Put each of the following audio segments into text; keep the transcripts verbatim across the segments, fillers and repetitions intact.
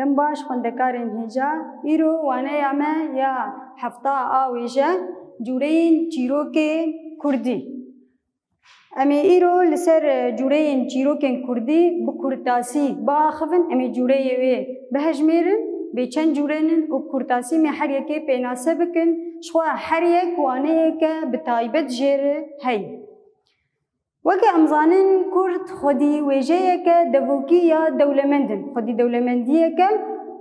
Dem baş xwendekarên hêja, îro waneya me ya hefta a wêje, cûreyên çîrokên kurdî. Em ê îro li ser, e, cûreyên çîrokên kurdî bi kurtasî biaxivin, em ê cûreyê wê bihejmêrin, bê çend cûren in û bi kurtasî me her yekê pênase bikin. Jixwe her yek waneyeke bi taybet jê re heye. Weke em zanin, kurd xwedî wêjeyeke devokî ya dewlemend in, xwedî dewlemendiyeke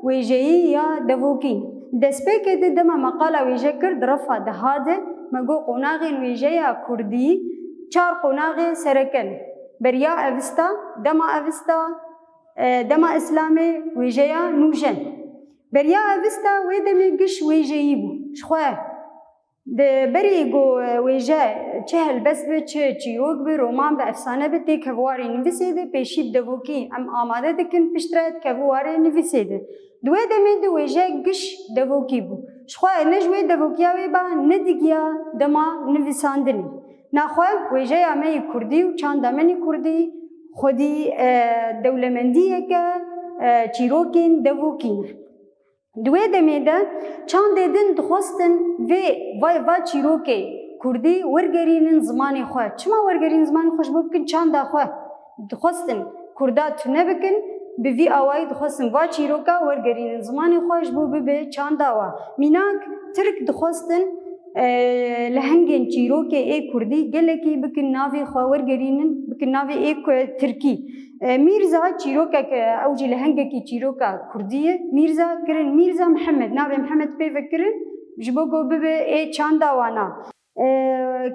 wêjeyî ya devokî. Destpêkê de dema me qala wêje kir, di refa deha de me got qonaxên wêjeya kurdî çar qonaxê sereke ne. Beriya evista, dema evista, e, dema îslamê, wêjeya nûjen. Beriya evista wê demê giş wêjeyî bû. Jixwe Di berî ku wêje çi helbest be, çi çîrok be, roman be, efsane be, tê keviwarê nivîsê de, pêşî bi devokî em amade dikin, piştre dikeve warê nivîsê de. Di wê demê de wêje giş devokî bû. Jixwe ne ji wê devokiya wê ba, ne digiya dema nivîsandinê. Naxwe wêjeya me yê kurdî û çanda me yê kurdî xwedî, e, dewlemendiyeke, e, çîrokên devokî ne. Di wê demê de çandê din dixwestin vê, va, va çîrokê kurdî wergerînin zimanê xwe. Çima wergerînin zimanê xwe? Ji bo bikin çanda xwe. Dixwestin kurda tune bikin, bi vî awayî dixwestin va çîroka wergerînin zimanê xwe ji bo bibe çanda wa. Mînak, tirk dixwestin, e, lehengên çîrokê ê kurdî gelekî bikin navê xwe, wergerînin, bikin navê ê ku tirkî. E, Mîrza çîrokek, e, ew jî lehengekî çîroka kurdî ye. Mîrza kirin Mîrza Mihemed, navê Mihemed pê ve kirin, ji bo ku bibe ê çanda wana. E,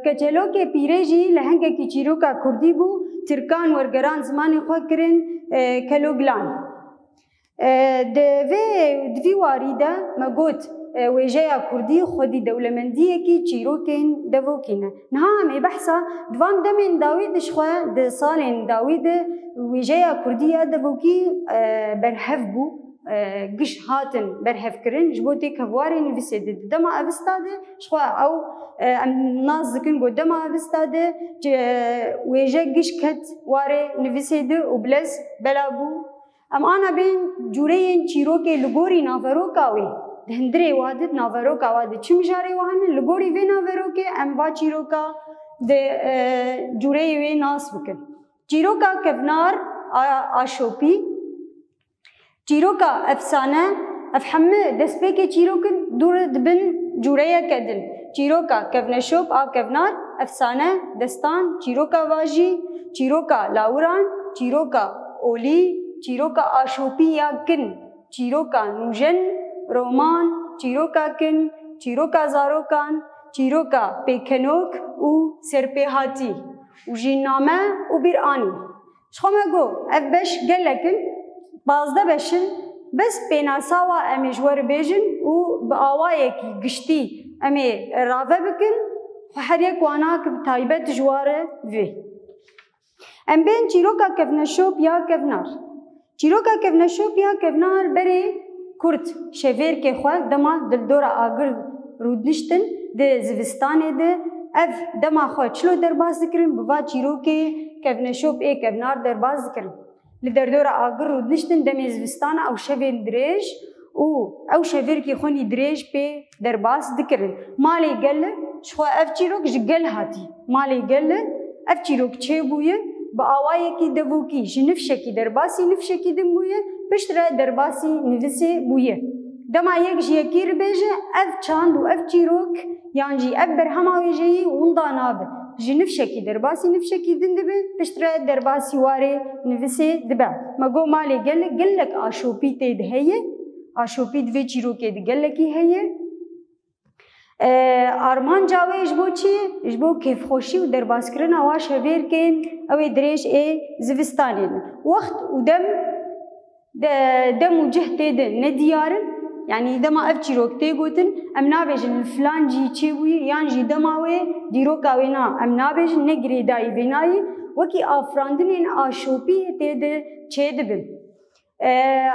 Keçelokê Pîrê jî lehengekî çîroka kurdî bû, tirkan wergeran zimanê xwe kirin, e, Keloglan. E, di vê, di vî warî de me got, e, wêjeya kurdî xwedî dewlemendiyekî çîrokên devokî ne. Niha em ê behsa di van demên dawî de, jixwe di salên dawî de wêjeya kurdî ya devokî, e, berhev bû, e, giş hatin berhevkirin ji bo têkevwarê nivîsê de. Di dema evista de jixwe ew, e, em nas dikin ku dema evista de, e, wêje giş ket warê nivîsê de û bilez bela bû. Em ana bên cûreyên çîrokê li gorî naveroka wê, di hundirê wa de, di naveroka wa de çi mijarê wa hene, li gorî vê naverokê em va çîroka di, e, cûreyê wê nas bikin. Çîroka kevnar a, a şopî, çîroka efsane, ev hemû destpêkê çîrok in, dû re dibin cûreyeke din. Çîroka kevneşop a kevnar, efsane, destan, çîroka vajî, çîroka lawiran, çîroka olî, çîroka aşopî ya kin, çîroka nûjen, roman, çîroka kin, çîroka zarokan, çîroka pêkenok û serpêhatî û jî name û bîranî. Ji xwe me got, ev beş gelek in, pazdeh beş in, bes pênasa wa em ê ji we re bêjin û bi awayekî giştî em ê rave bikin, xwe her yek wana ki bi taybet ji wa re divê. Em bên çîroka kevneşop ya kevnar. Çîroka kevneşop ya kevnar berê kurd şevêrkê xwe dema di dildora agir rûdiniştin di zivistanê de, ev dema xwe çilo derbas dikirin, bi va çîrokê kevneşop ê kevnar derbas dikirin. Li derdora agir rûdiniştin demê zivistana ew şevên dirêj û ew şevêrkê xwe nî dirêj pê derbas dikirin. Malê gel, ji xwe ev çîrok ji gel hatî. Malê gel, ev çîrok çêbûye, bi awayekî devokî ji nifşekî derbasî nifşekî din bûye, piştre derbasî nivîsê bûye. Dema yek ji yekî re bêje, ev çand û ev çîrok yan jî ev berhema wêjeyî winda nabe. Ji nifşekî derbasî nifşekî din dibe, piştre derbasî warê nivîsê dibe. Me got malê gel, gelek aşopî tê de heye. Aşopî di vê çîrokê de gelekî heye. E, armanca wê ji bo çi? Ji bo kêfxweşî û derbaskirina wa şevêrkên ew ê dirêj ê zivistanê ne. Wext û dem, de, dem û cih tê de ne diyar in. Yanî dema ev çîrok tê gotin, em nabêjin li filan cî çêbûye, yan jî dema wê dîroka wê na, em nabêjin, ne girêdayî vê nayê. Wekî afirandinên aşopî tê de çêdibin. E,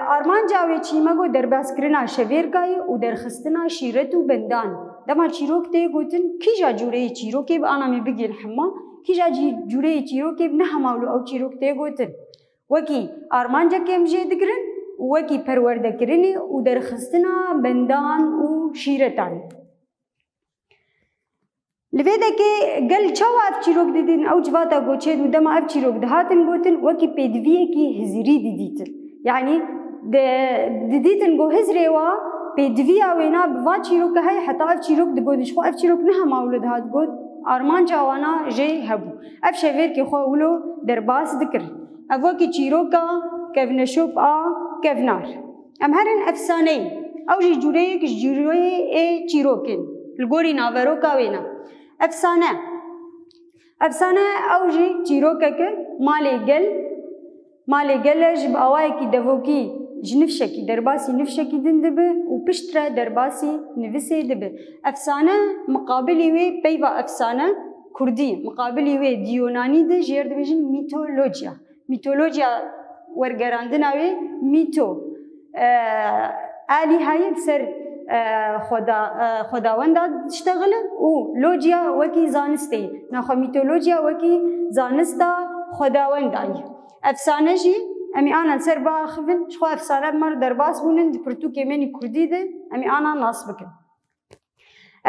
armanca wê çî me got derbaskirina şevêrkayê û derxistina şîret û bendan. Dema çîrok tê gotin, kîja cûreyê çîrokê bi ana me bigihên hema, kîja cî-, cûreyê çîrokê bi ne hema wilo ew çîrok tê gotin. Wekî armancekê em jê digirin, wekî perwerdekirinê û derxistina bendan û şîretan. Li vê dekê gel çawa ev çîrok didin? Ew civata ku çêdibû dema ev çîrok dihatin gotin, wekî pêdiviyekî hizirî didîtin. Yanî di-, didîtin ku hizrê wa pêdiviya wêna bi va çîroka heye, heta ev çîrok digotin. Ji xwe ev çîrok ne hema wilo dihat got, armanca wana jê hebû. Ev şevêrkê xwe wilo derbas dikirin. Ev wekî çîroka kevneşop a kevnar. Em herin efsaneyê. Ew jî cûreyek ji cûreyê ê çîrokên. Li gorî naveroka wê ne. Efsane. Efsane ew jî çîrokeke malê gel. Malê gel e, ji bi awayekî devokî ji nifşekî, derbasî nifşekî din dibe û piştre derbasî nivisê dibe. Efsane miqabilî wê peyva efsane kurdî, miqabilî wê di yonanî de jê re dibêjin mîtolojiya. Mîtolojiya wergerandina wê mîto, e, alîhayê li ser, e, xweda-, e, xwedawenda diştexile û lojiya wekî zanistê. Naxwe mîtolojiya wekî zanista xwedawendayî. Efsane jî em ê anan ser biaxivin, ji xwe efsane bi me re derbas bûnin, di pirtûkê me nî kurdî de em ê anan nas bikin.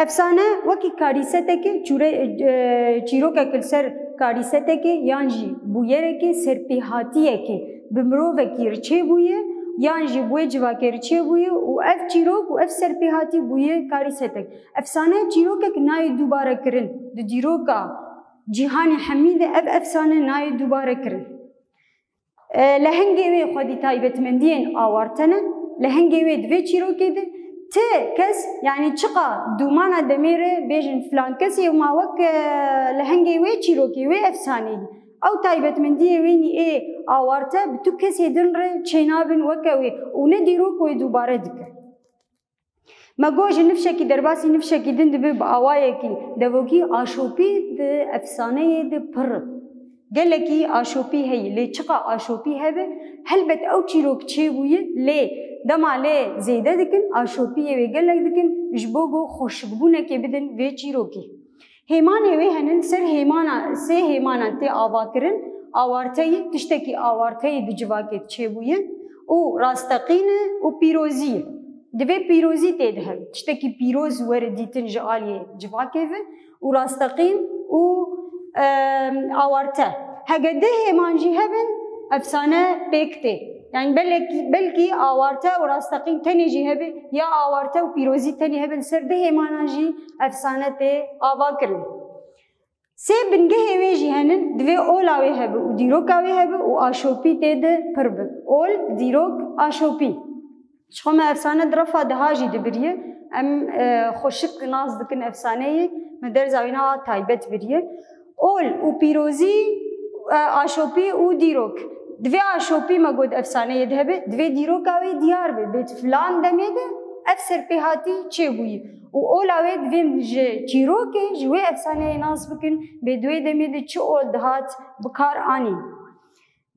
Efsane wekî karîsetekê, çûre-, e, çîrokek li ser karîsetekê yan jî bûyerekê, serpêhatiyekê bi mirovekî re çêbûye, yan jî bi wê civakê re çêbûye û ev çîrok û ev serpêhatî bûye karîsetek. Efsane çîrokek nayê dubare kirin. Di dîroka cîhanê hemî de ev efsane nayê dubare kirin. E, lehengê wê xwedî taybetmendiyên awarte ne. Lehengê wê di vê çîrokê de ti kes, yanî çiqa dûmana demê re bêjin filan kesê ma wek, e, lehengê wê çîrokê, wê efsaneyî. Ew taybetmendiyê wê nî ê awarte bi tu kesê din re çênabin weke wê û ne dîrok wê dubare dike. Me got ji nifşekî derbasî nifşekî din dibe bi awayekî devokî, aşopî di efsaneyê de pir e. Gelekî aşopî heye, lê çiqa aşopî hebe, helbet ew çîrok çêbûye, lê dema lê zêde dikin, aşopiyê wê gelek dikin, ji bo ku xweşikbûnekê bidin vê çîrokê. Hêmanê wê henin, ser hêmana, sê hêmanan tê avakirin, awarteyê, tiştekî awarteyê di civakê çêbûye û rasteqîn e û pîrozî ye. Divê pîrozî tê de hebe. Tiştekî pîroz were dîtin ji aliyê civakê ve û rasteqîn û, e, awarte. Hege di hêman jî hebin, efsane pêk tê. Yani belekî, belkî awarte û rasteqîn tenê jî hebe, ya awarte û pîrozî tenê hebin, ser di hêmanan jî efsane tê ava kirin. Sê bingehê wê jî henin, divê ola wê hebe û dîroka wê hebe û aşopî tê de pir be. Ol, dîrok, aşopî. Ji xwe me efsane di refa daha jî dibiriye. Em, e, xweşik nas dikin efsaneyê, me derza wî niha taybet biriye. Ol û pîrozî, e, aşopî û dîrok. Divê aşopî me got efsaneyê de hebe, divê dîroka wê diyar be. Bêt filan demê de ev serpêhatî çêbûyî. Û ola wê divê ji çîrokê, ji wê efsaneyê nas bikin, bê di wê demê de çi ol dihat bi kar anîn.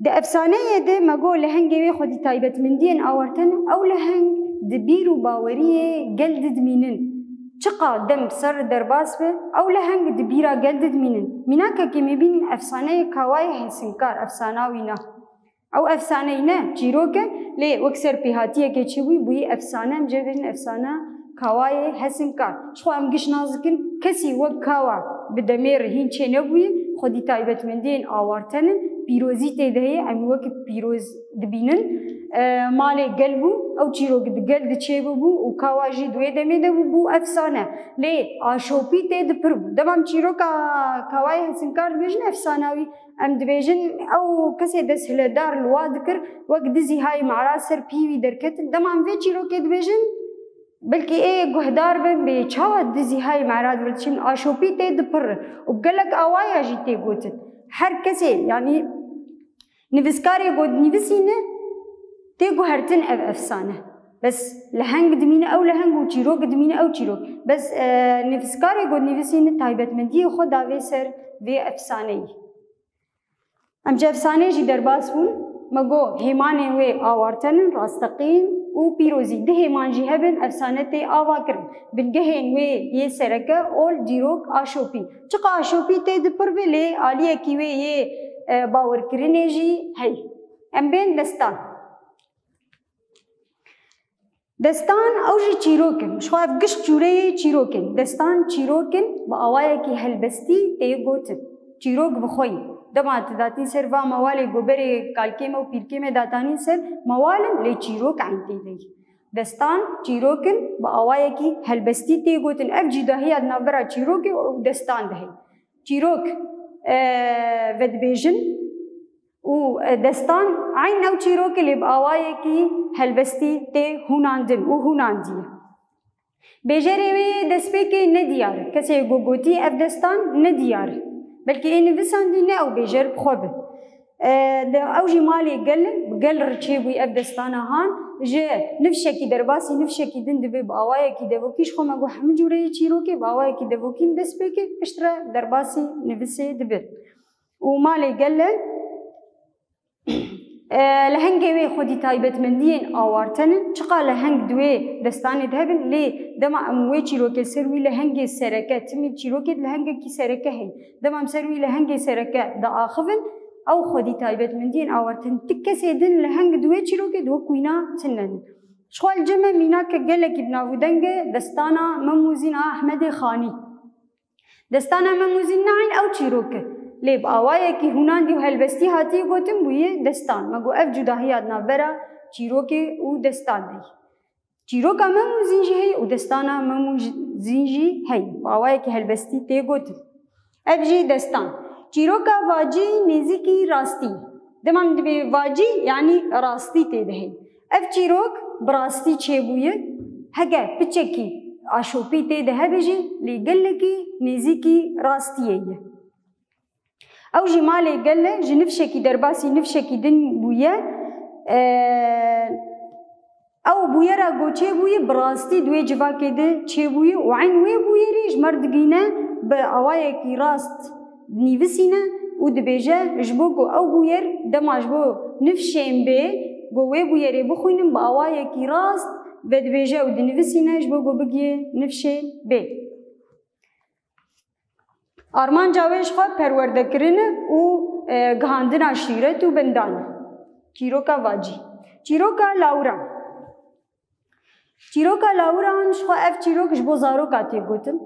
Di efsaneyê de me got lehengê wê xwedî taybetmendiyên awarte ne, ew leheng di bîr û baweriyê gel didimînin. Çiqa dem ser derbas be, ew leheng di bîra gel didimînin. Mînakekê me bînin efsaneyê Kawayê Hesinkar, efsana wî ne. Ew efsaneyî ne, çîrok e, lê wek serpêhatiyekê çêbûyî, bûyî efsane, em jê bêjin efsana Kawayê Hesinkar. Ji xwe em giş nas dikin, kesî wek Kawa bi demê re hîn çênebûye, xwedî taybetmendiyên awarte ne, pîrozî tê de heye, em wek pîroz dibînin. E, malê gel bû, ew çîrok di gel de çêbûbû û Kawa jî di wê demê de bû, bû efsane. Lê aşopî tê de pir bû. Dema em çîroka Kawayê Hesinkar dibêjin efsana wî, em dibêjin ew kesê dest hiledar li wa dikir, wek dizî hay mara ser pî wî derketin. Dema em vê çîrokê dibêjin, belkî ê guhdar bin, bê çawa dizî hay mara diçin, aşopî tê dipir û gelek awaya jî tê gotin. Her kesê, yanî nivîskarê ku dinivîsîne, tê guhertin ev efsane. Bes leheng dimîne ew leheng û çîrok dimîne ew çîrok. Bes, e, nivîskarê ku dinivîsîne taybetmendiyê xwe da vê ser vê efsaneyî. Em ji efsanê jî derbas bûn. Me got hêmanên wê awarte nin, rasteqîn û pîrozî. Di hêman jî hebin, efsane tê ava kirin. Bingehên wê yê sereke ol, dîrok, aşopî. Çiqa aşopî tê de pir be, lê aliyekî wê yê, e, bawerkirinê jî heye. Em bên destan. Destan ew jî çîrok in. Ji xwe ev gişt cûreyê çîrok in. Destan çîrok in, bi awayekî helbestî tê gotin. Çîrok bi xwe yî. Dema tu datîn ser va mewalê goberê kalkê me û pîrkê me datanîn ser mewal in, lê çîrok eyn tê de yî. Destan çîrok in, bi awayekî helbestî tê gotin. Ev cîdahiya di navbera çîrokê û destan de heye. Çîrok, e, vedibêjin û, e, destan eyn ew çîrok e, lê bi awayekî helbestî tê hûnandin û hûnandiye. Bêjerê wê yê destpêkê ne diyar e. Kesê ku gotî ev destan ne diyar e. Belkî ê nivisandî ne ew bêjer bi xwe be. E, de, ew jî malê gel e, bi gel re çêbûyî ev destana han, ji nifşekî derbasî nifşekî din dibe bi awayekî devokî, ji xwe me got hemû cûreyê çîrokê bi awayekî devokî destpêkê, piştre derbasî nivisê dibe. Û malê gel e, e, lehengê wê xwedî taybetmendiyên awarte ne, çiqa leheng di wê destanê de hebin, lê dema em wê çîrokê ser wî lehengê sereke, timî çîrokê di lehengekî sereke heye. Dema em ser wî lehengê sereke diaxivin, ew xwedî taybetmendiyên awarte ne. Ti kesê din leheng di wê çîrokê di wek wîna tune ne. Ji xwe li cem me mînake gelekî bi nav û deng e, destana Mem û Zîn a Ehmedê Xanî. Destana Mem û Zîn ne eyn ew çîrok e. Lê bi awayekî hûnandî û helbestî hatiye gotin bûye destan. Me got ev cudahiya di navbera çîrokê û destan de ye. Çîroka Mem û Zîn jî heye û destana Mem û Zîn jî heye. Bi awayekî helbestî tê gotin. Ev jî destan. Çîroka vacî nêzîkî rastî. Dema min dibê vacî, yanî rastî tê de heye. Ev çîrok bi rastî çêbûye. Heke piçekî aşopî tê de hebe jî, lê gelekî nêzîkî rastiyê ye. Ew jî malê gel e, ji nifşekî derbasî nifşekî din bûye. Eee, ew bûyera ku çêbûye, bi rastî di wê civakê de çêbûye û eyn wê bûyerê ji me re digihîne, bi awayekî rast dinivîsîne û dibêje, ji bo ku ew bûyer dema ji bo nifşên bê, ku wê bûyerê bixwînin, bi awayekî rast vedibêje û dinivîsîne, ji bo ku bigihê nifşên bê. Armanca wê ji xwe perwerdekirin e û, e, gihandina şîret û bendan e. Çîroka vacî. Çîroka lawiran. Çîroka lawiran ji xwe ev çîrok ji bo zaroka tê gotin.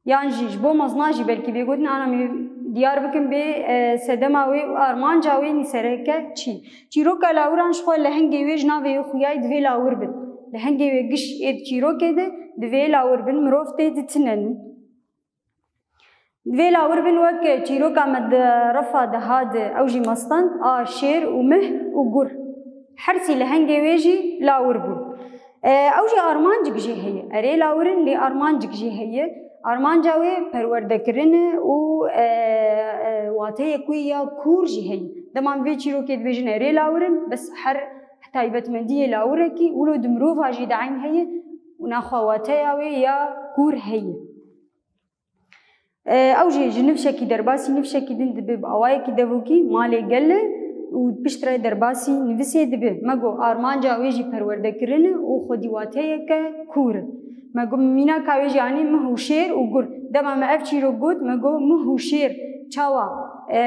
Yan jî ji bo mezna jî belkî bê gotin, ana em ê diyar bikin bê, e, sedema wê û armanca wê nîsereke çi. Çîroka lawiran ji xwe lehengê wê ji navê wê xuyayî divê lawir bin. Lehengê wê giş ê di çîrokê de divê lawir bin, mirov tê ditinenin. Divê lawir bin wek çîroka me di refa de hat, ew jî me stend, a şêr û mih û gur. Her sî lehengê wê jî lawir bûn. E, ew jî armancik jê heye. Erê lawir in, lê armancik jê heye. Armanca wê perwerdekirin e û, e, e, wateyek wê ya kûr jî heye. Dema em vê çîrokê dibêjin erê lawir in, bes her taybetmendiyê lawirekî wilo di mirova jî de eyn heye û naxwe wateya wê ya kûr heye. E, ew jî ji nifşekî derbasî nifşekî din dibe, bi awayekî devokî malê gel e û piştre derbasî nivîsê dibe. Me got armanca wê jî perwerdekirin e û xwedî wateyeke kûr e. Me got mînaka wê jî anî mih û şêr û gur. Dema me ev çîrok got, me got mih û şêr çawa, e,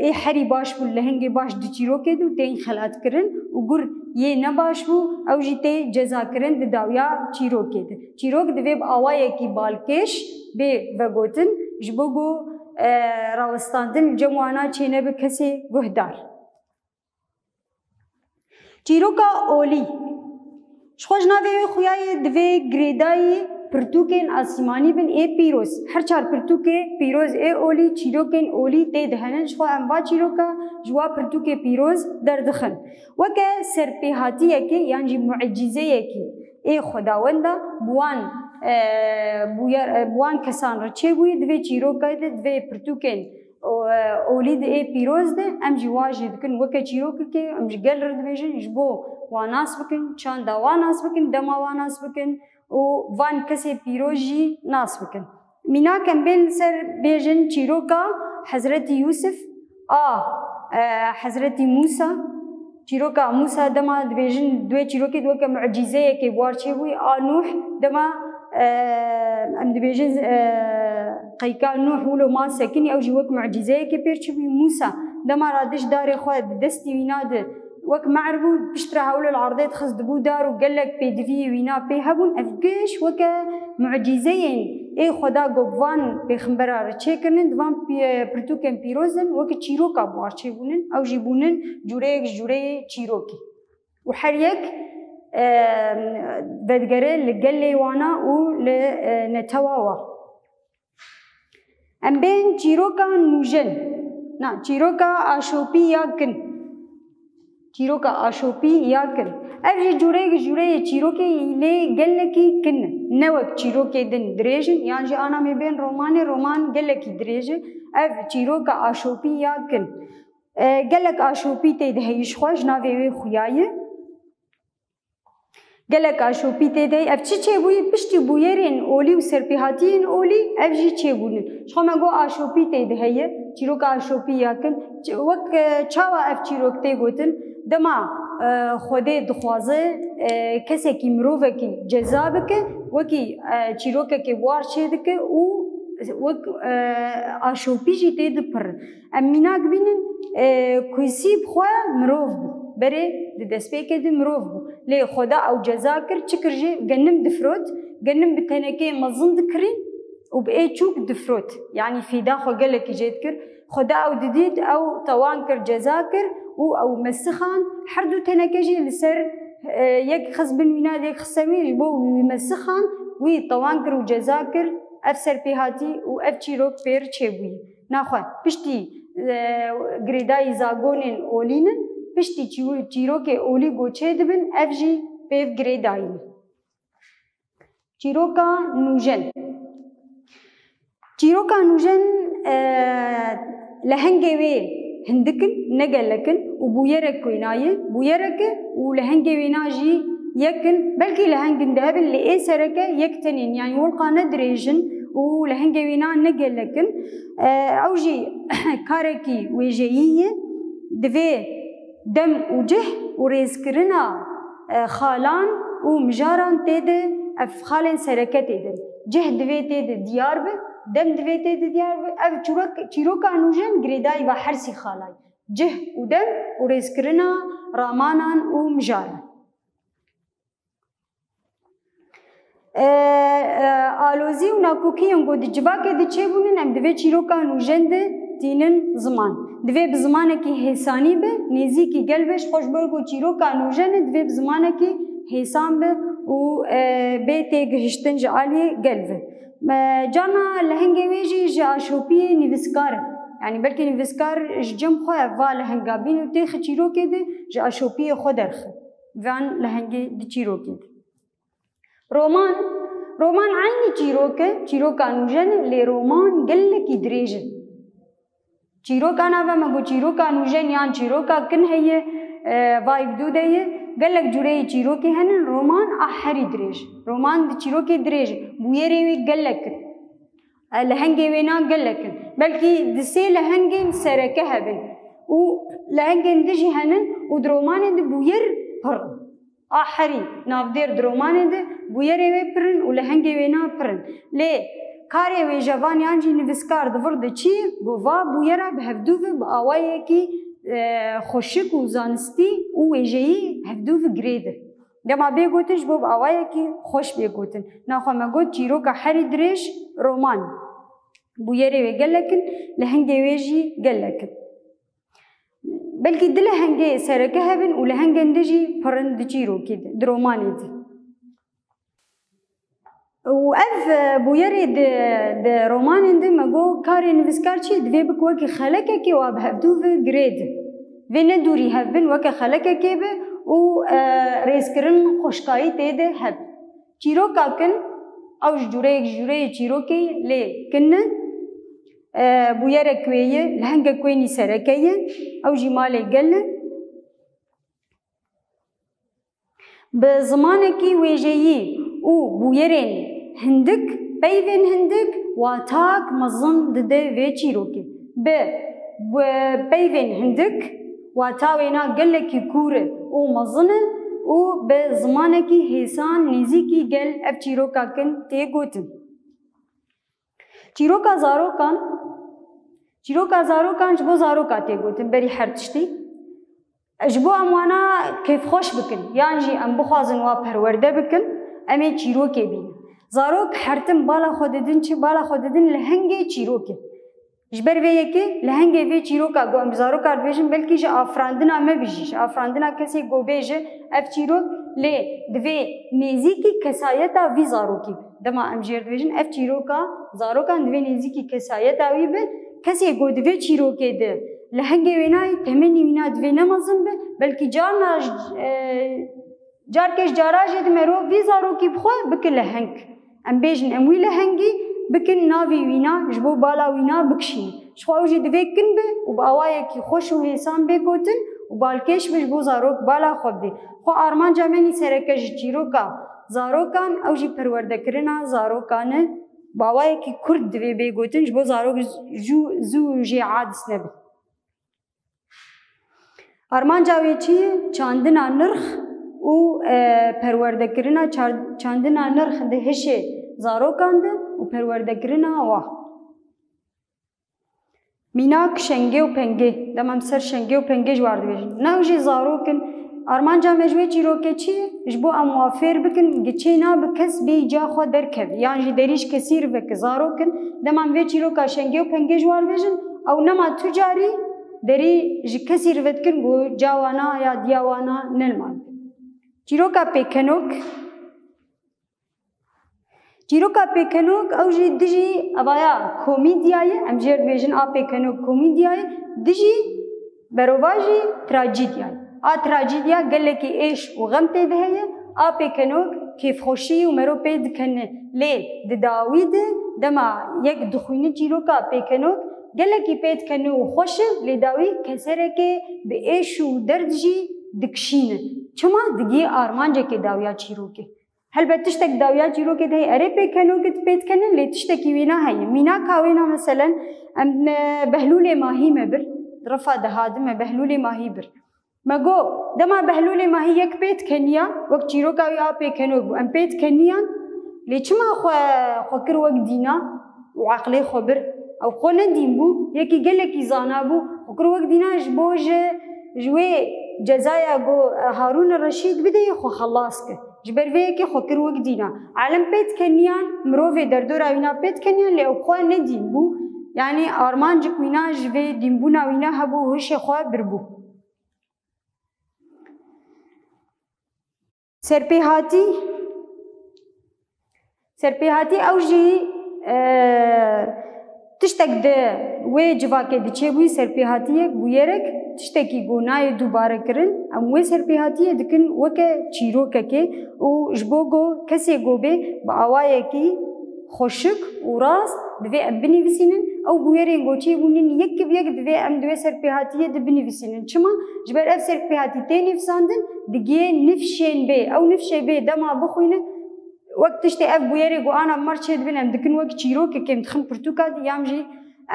ê herî baş bûn, lehengê baş di çîrokê de û tên xelatkirin û gur yê nebaş bû, ew jî tê cezakirin di dawiya çîrokê de. Çîrok divê bi awayekî balkêş bê vegotin, ji bo ku, e, rawestandin li cem wana çênebe kesê guhdar. Çîroka olî. Ji xwe ji navê wê xuyayê divê girêdayî pirtûkên asîmanî bin ê pîroz. Her çar pirtûkê pîroz ê olî, çîrokên olî tê de hene. Ji xwe em va çîroka ji wa pirtûkê pîroz derdixin. Weke serpêhatiyekê yan jî mucîzeyekî ê Xwedawenda bi wan, e, bûyer, e, bi wan kesan re çêbûye, di vê çîroka de, di vê pirtûkên o, e, olî de ê pîroz de, em jî wa jê dikin weke çîrokekê, em ji gel re dibêjin, ji bo wa nas bikin, çanda wa nas bikin, dema wa nas bikin û van kesê pîroz jî nas bikin. Mînak em bên li ser bêjin çîroka Hezretî Yûsif a, e, Hezretî Mûsa. Çîroka Mûsa dema dibêjin, di wê çîrokê de weke mucîzeyekê bi war çêbûyî, a Nûh dema, e, em dibêjin, e, qeyka Nûh wilo ma sekinî, ew jî wek mucîzeyekê pêr çêbûyî. Mûsa dema radiş darê xwe di destî wîna de Wek me'r bû, piştre hewlil erdê dixist dibû dar û gelek pêdiviyê wîna pê hebûn. Ev giş weke mucîzeyên ê Xweda ku bi van pêxembera re çêkirinin, di van pî-, pirtûkên pîroz de weke çîroka bi war çêbûnin. Ew jî bûnin cûreyek ji cûreyê çîrokî. Û her yek, e, vedigere li gelê wana û li, e, netewa wan. Em bên çîroka nûjen. Na, çîroka aşopî ya kin. Çîroka aşopî ya kin. Ev jî cûreyek ji cûreyê çîrokê lê gelekî kin e. Ne wek çîrokê din dirêj in, yan jî ana me bên romanê, roman gelekî dirêj e. Ev çîroka aşopî ya kin. E, gelek aşopî tê de heye ji xwe, ji navê wê xuya ye. Gelek aşopî tê de. Ev çi çêbûyî? Piştî bûyerên olî û serpêhatiyên olî ev jî çêbûne. Ji xwe me got aşopî tê de heye. Çîroka aşopî ya kin. Ç-, wek, e, çawa ev çîrok tê gotin? Dema, e, Xwedê dixwaze, e, kesekî, mirovekî ceza bike, wekî, e, çîrokekê war çêdike û wek, e, aşopî jî tê de pir. Em mînak bînin, e, Kusî bi xwe mirov bû. Berê di destpêkê de mirov bû. Lê Xweda ew ceza kir, çi kir jê? Genim difirot, genim bi tenekeyê mezin dikirîn û bi ê çûk difirot. Yanî fîda xwe gelekî jê dikir. Xweda ew didît, ew tawan kir, ceza kir û ew mesixand. Her du teneke jî li ser, e, yek xist bin wîna, yek xist ser wî, ji bo wî mesixand, wî tawan kir û ceza kir. Ev serpêhatî û ev çîrok pêr çêbûyî. Naxwe, piştî, e, girêdayî zagonên olî nin, piştî çî-, çîrokê olî ku çêdibin, ev jî pêv girêdayî ne. Çîroka nûjen. Çîroka nûjen, e, lehengê wê hindik in, ne gelek in û bûyerek wêna ye, bûyerek e û lehengê wêna jî yek in, belkî lehengin di hebin, lê ê sereke yek tenê in, yanî wilqa ne dirêj in û lehengê wêna ne gelek in. E, ew jî karekî wêjeyî ye, divê dem û cih û rêzkirina, e, xalan û mijaran tê de, ev xalên sereke tê de. Cih divê tê de diyar be, dem divê tê de diyar be. Ev çîrok-, çîroka nûjen girêdayî va her sî xalan. Cih û dem û rêzkirina ramanan û mijaran. E, e, alozî û nakokiyên ku di civakê de çêbûnin, em divê çîroka nûjen de tînin ziman. Divê bi zimanekî hêsanî be, nêzîkî gel be, ji xwe ji ber ku çîroka nûjen e, divê bi zimanekî hêsan be û, e, bê têgihiştin ji aliyê gel ve. E, carna lehengê wê jî ji aşopiyê nivîskar e. Yanî belkî nivîskar ji cem xwe va lehenga bîn û têxe çîrokê de ji aşopiyê xwe derxe. Van lehengê di çîrokê de. Roman, roman eynî çîrok e, çîroka nûjen e, lê roman gelekî dirêj e. Çîroka nava me got çîroka nûjen yan çîroka kin heye, e, vayb dû de ye, gelek cûreyê çîrokê henin, roman a herî dirêj. Roman di çîrokê dirêj e, bûyerê wê gelek in. E, lehengê wêna gelek in. Belkî di sê lehengên sereke hebin û lehengên din jî henin û di romanê de bûyer pir in. A herî navdêr di romanê de bûyerê wê pir in û lehengê wêna pir in. Lê karê wêjevan yan jî nivîskar di vir de çi ye? Ku va bûyera bi hevdû ve bi awayekî, e, xweşik û zanistî û wêjeyî hevdû ve girêde. Dema bê gotin ji bo bi awayekî xweş bê gotin. Naxwe me got çîroka herî dirêj roman. Bûyerê wê gelek in, lehengê wê jî gelek in. Belkî du lehengê sereke hebin û lehengên din jî pir in di çîrokê de, di romanê de. Û ev, e, bûyerê di, di romanên de me got karê nivîskar çi ye? Divê bik wekî xelekekê wa bi hevdû ve girêde. Vê ne dûrî hev bin, weke xelekekê be û, e, rêzkirin xweşkayî tê de hebe. Çîroka kin, ew ji cûreyek ji cûreyê çîrokê ye, lê kin e, e, bûyerek wê ye, lehengek wê nî sereke ye, ew jî malê gel e. Bi zimanekî wêjeyî û bûyerên hindik, peyvên hindik, watak mezin dide vê çîrokê. Bi, bi peyvên hindik, wata wêna gelekî kûr e û mezin e û bi zimanekî hêsan, nêzîkî gel ev çîroka kin tê gotin. Çîroka zarokan, çîroka zarokan ji bo zaroka tê gotin, berî her tiştî. Ji bo em wana kêfxweş bikin, yan jî em bixwazin wa perwerde bikin, em ê çîrokê bînin. Zarok hertim bala xwe didin çi? Bala xwe didin lehengê çîrokê. Ji ber vê yekê lehengê vê çîroka ku em ji zaroka dibêjin, belkî ji afirandina me bijî, ji afirandina kesê ku bêje ev çîrok, lê divê nêzîkî kesayeta vî zarokî be. Dema em jê re dibêjin, ev çîroka zarokan divê nêzîkî kesayeta wî be. Kesê ku di vê çîrokê de lehengê wê nayê, temenî wîna divê ne mezin be, belkî carna ji, e, carkê ji cara jê di merov vî zarokî bi xwe bike leheng. Em bêjin, em wî lehengî bikin navê wîna, ji bo bala wîna bikişînin. Ji xwe ew jî divê kin be û bi awayekî xweş û hêsan bê gotin û balkêş be ji bo zarok bala xwe bidê. Xwe armanca me nî sereke ji çîroka zarokan, ew jî perwerdekirina zarokan e. Bi awayekî kurt divê bê gotin, ji bo zarok zû, zû jê adis nebin. Armanca wê çi ye? Çandina nirx û, e, perwerdekirina çar-, çandina nirx di hişê zarokan de û perwerdekirina wa. Mînak şengê û pengê. Dema em ser şengê û pengê ji war dibêjin. Ne ew jî zarok in. Armanca me ji wê çîrokê çi ye? Ji bo em wa fêr bikin, giçê nabe kes bêyî ca xwe derkeve. Yan jî derî ji kesî re veke. Zarok in. Dema em vê çîroka şengê û pengê ji war bêjin, ew nema tu carî derî ji kesî re vedikin ku ca wana ya diya wana ne li mal be. Çîroka pêkenok. Çîroka pêkenok ew jî dijî evaya komîdya ye, em jê re dibêjin a pêkenok komîdya ye, dijî berovajî trajîdya ye. A trajîdya gelekî êş û xem tê de heye, a pêkenok kêfxweşî û mero pê dikene. Lê di dawî de dema yek dixwîne çîroka pêkenok gelekî pê dikene û xweş e, lê dawî keserekê bi êş û derd jî dikişîne. Çima? Digihê armancekê dawiya çîrokê. Helbet tiştek dawiya çîrokê de heye, erê pêkenokê pê dikene, lê tiştekî wêna heye. Mînaka wêna meselen, em, e, Behlûlê Mahî me bir, di refa de hadi me Behlûlê Mahî bir. Me got, dema Behlûlê Mahî yek pê dikeniya, wek çîroka wî a pêkenok bû, em pê dikeniyan, lê çima xwe, xwe kir wek dîna û eqlê xwe bir? Ew xwe ne dîn bû, yekî gelekî zana bû, xwe kir wek dîna ji bo ji, ji wê cezaya ku Harûn Reşîd bideyê xwe xelas kir. Ji ber vê yekê xwe kir wek dîna. Alem pê dikeniyan, mirovê derdora wîna pê dikeniyan, lê ew xwe ne dîn bû. Yanî armancik wîna ji vê dînbûna wîna hebû, hişê xwe birbû. Serpêhatî, serpêhatî ew jî, e, tiştek di wê civakê diçêbûyî, serpêhatiyek, bûyerek, tiştekî ku nayê dubare kirin, em wê serpêhatiyê dikin weke çîrokekê û ji bo ku kesê ku bê bi awayekî xweşik û rast divê em binivîsînin, ew bûyerên ku çêbûnin yek bi yek divê em di wê serpêhatiyê de binivîsînin. Çima? Ji ber ev serpêhatî tê nivîsandin, digihê nifşên bê. Ew nifşê bê dema bixwîne, wek tiştê ev bûyerê ku ana mar çêdibin, em dikin wek çîrokekê, em dixin pirtûka dî, yan jî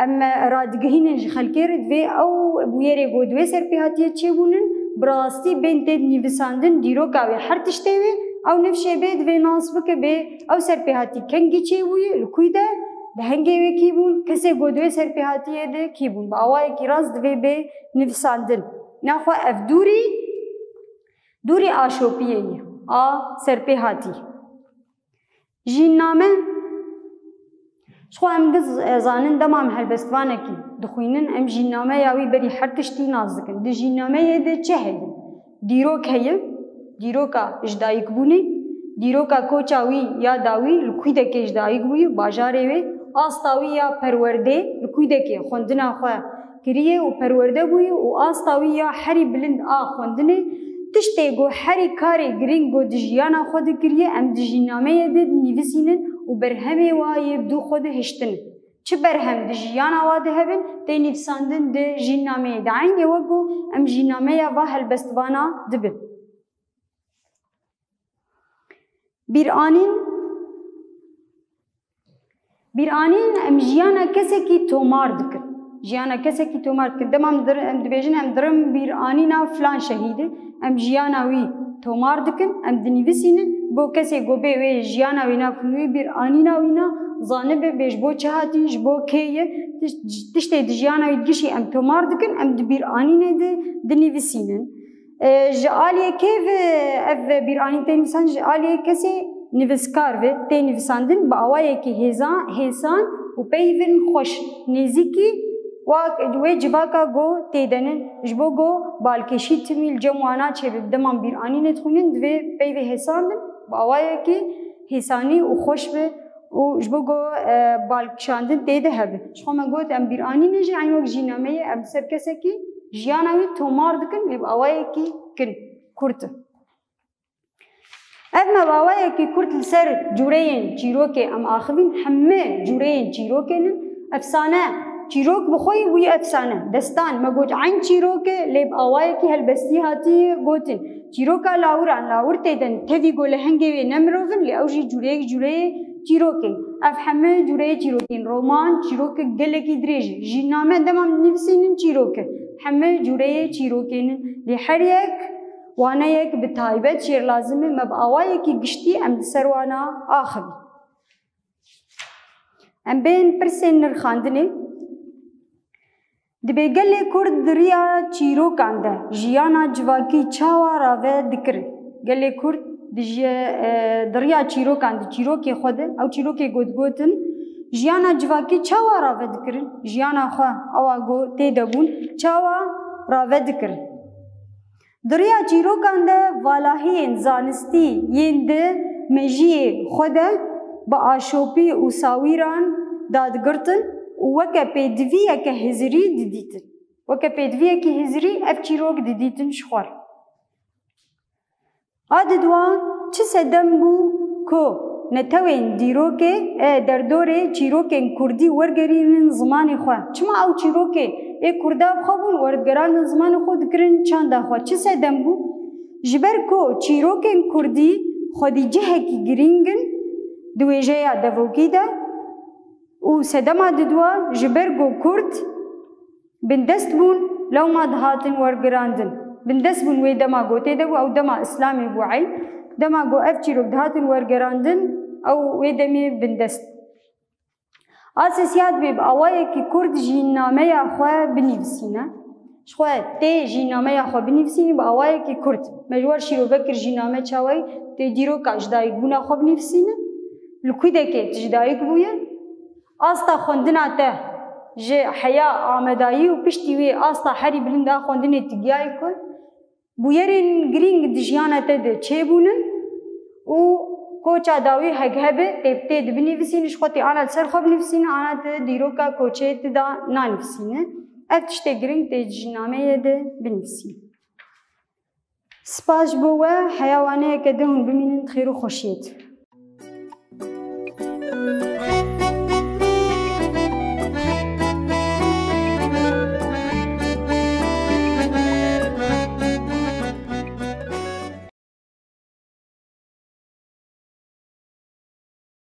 em, e, radigihînin ji xelkê re, divê ew bûyerê ku di wê serpêhatiyê çêbûnin, bi rastî bên tê nivîsandin, dîroka wê, her tiştê wê, ew nifşê bê divê nas bike bê ew serpêhatî kengî çêbûye, li kûy de, di hengê wê kî bûn, kesê ku di wê serpêhatiyê de kî bûn, bi awayekî rast divê bê nivîsandin. Naxwe ev dûrî, dûrî aşopiyê ye, a serpêhatî. Jînname, ji xwe em giz, e, zanin, dema em helbestvanekî dixwînin, em jînnameya wî berî her tiştî nas dikin. Di jînnameyê de çi heye? Dîrok heye, dîroka ji dayikbûnê, dîroka koça wî ya dawî li kûdekê ji dayik bûyî, bajarê wê, asta wî ya perwerdê li kûdekê xwendina xwe kiriye û perwerde bûye û asta wî ya herî bilind a xwendinê, tiştê ku herî karê girîng ku di jiyana xwe de kiriye, em di jînnameyê de dinivîsînin û berhemê wa yê bi dû xwe de hiştin. Çi berhem di jiyana wa de hebin, tê nivîsandin di jînnameyê de. Eynî wek ku em jînnameya va helbestvana dibin. Bîranîn, bîranîn em jiyana kesekî tomar dikin. Jiyana kesekî tomar dikin. Dema em dir-, em dibêjin em dirin bîranîna filan şehîdê, em jiyana wî tomar dikin, em dinivîsînin, bo kesê ku bê wê jiyana wî navkin wî bîranîna wîna zanibe bê ji bo çi hatî, ji bo kê ye, tiş-, tiştê di jiyana wî gişî em tomar dikin, em di bîranînê de dinivîsînin. E, ji aliyê kê ve ev bîranîn tê nivîsan? Ji aliyê kesê nivîskar ve tê nivîsandin bi awayekî hêza-, hêsan û peyvên xweş, nêzîkî wa-, wê civaka go tê de ne. Ji bo go balkêşî timî li cem wana çêbe, bi dema bîranînê dixwînin divê peyvê hêsan bin, bi awayekî hêsanî û xweş be û ji bo go, e, balkişandin tê de hebe. Ji xwe me got, em bîranînê jî eyn wek jînameyê, em ser kesekî jiyana wî tomar dikin, lê bi awayekî kin, kurt e. Ev me bi awayekî kurt li ser cûreyên çîrokê em axivîn, hemî cûreyên çîrokê ne. Efsane, çîrok bi xwe yî bûye efsane. Destan, me got eyn çîrok e, lê bi awayekî helbestî hatiye gotin. Çîroka lawiran, lawir tê de ne, tevî go lehengê wê ne mirov in, lê ew jî cûreyek cûreyê çîrokên. Ev hemî cûreyê çîrokên, roman, çîrokek gelekî dirêj e. Jîname dema nivîsînin çîrok e. Hemî cûreyê çîrokên in. Lê her yek waneyek bi taybet jêr lazim e, me bi awayekî giştî em li ser wana axivî. Em bên pirsên nirxandinê. Dibê gelê Kurd di riya çîrokan de jiyana civakî çawa rave dikirin? Gelê Kurd di ji-, e, di riya çîrokan de, çîrokê xwe de, ew çîrokê got gotin, jiyana civakî çawa rave dikirin? Jiyana xwe, ewa go tê de bûn, çawa rave dikirin? Di riya çîrokan de valahiyên zanistî yên di mejiyê xwe de bi aşopî û sawîran dadigirtin û weke pêdiviyeke hizirî didîtin. Weke pêdiviyekî hizirî ev çîrok didîtin ji xwe re. A didwa çi sedem bû ku netewên dîrokê, e, derdorê çîrokên kurdî wergerînin zimanê xwe? Çima ew çîrokê ê kurda bi xwe bûn, werdigerandin zimanê xwe, dikirin çanda xwe? Çi sedem bû? Ji ber ku çîrokên kurdî xwedî cihekî girîng in di wêjeya devokî de û sedema didwa ji ber ku kurd bindest bûn, lewma dihatin wergerandin. Bindest bûn wê dema go tê de bû, ew dema Îslamê bû eyn. Dema go ev çîrok dihatin wergerandin, ew wê demê bindest. A sêsiyat bê bi awayekî kurt jînameya xwe binivîsîne. Ji xwe tê jînameya xwe binivîsînî bi awayekî kurt. Me ji we re şîrove kir jîname çawayî tê dîroka ji dayikbûna xwe binivîsîne. Li kudekê tu ji dayik bûye. Asta xwendina te ji heya amedayî û piştî wê asta herî bilind a xwendinê tu giyayî ku bûyerên girîng di jiyana te de çêbûnin û koça dawî heg hebe tê, tê de binivîsîne, ji xwe tê ana li ser xwe binivîsîne, ana te dîroka koçê tu da nanivîsîne. Ev tiştê girîng tê di jînameyê de binivîsîne. Spas ji bo we, heya waneyeke din hûn bimînin di xêr û xweşiyê de.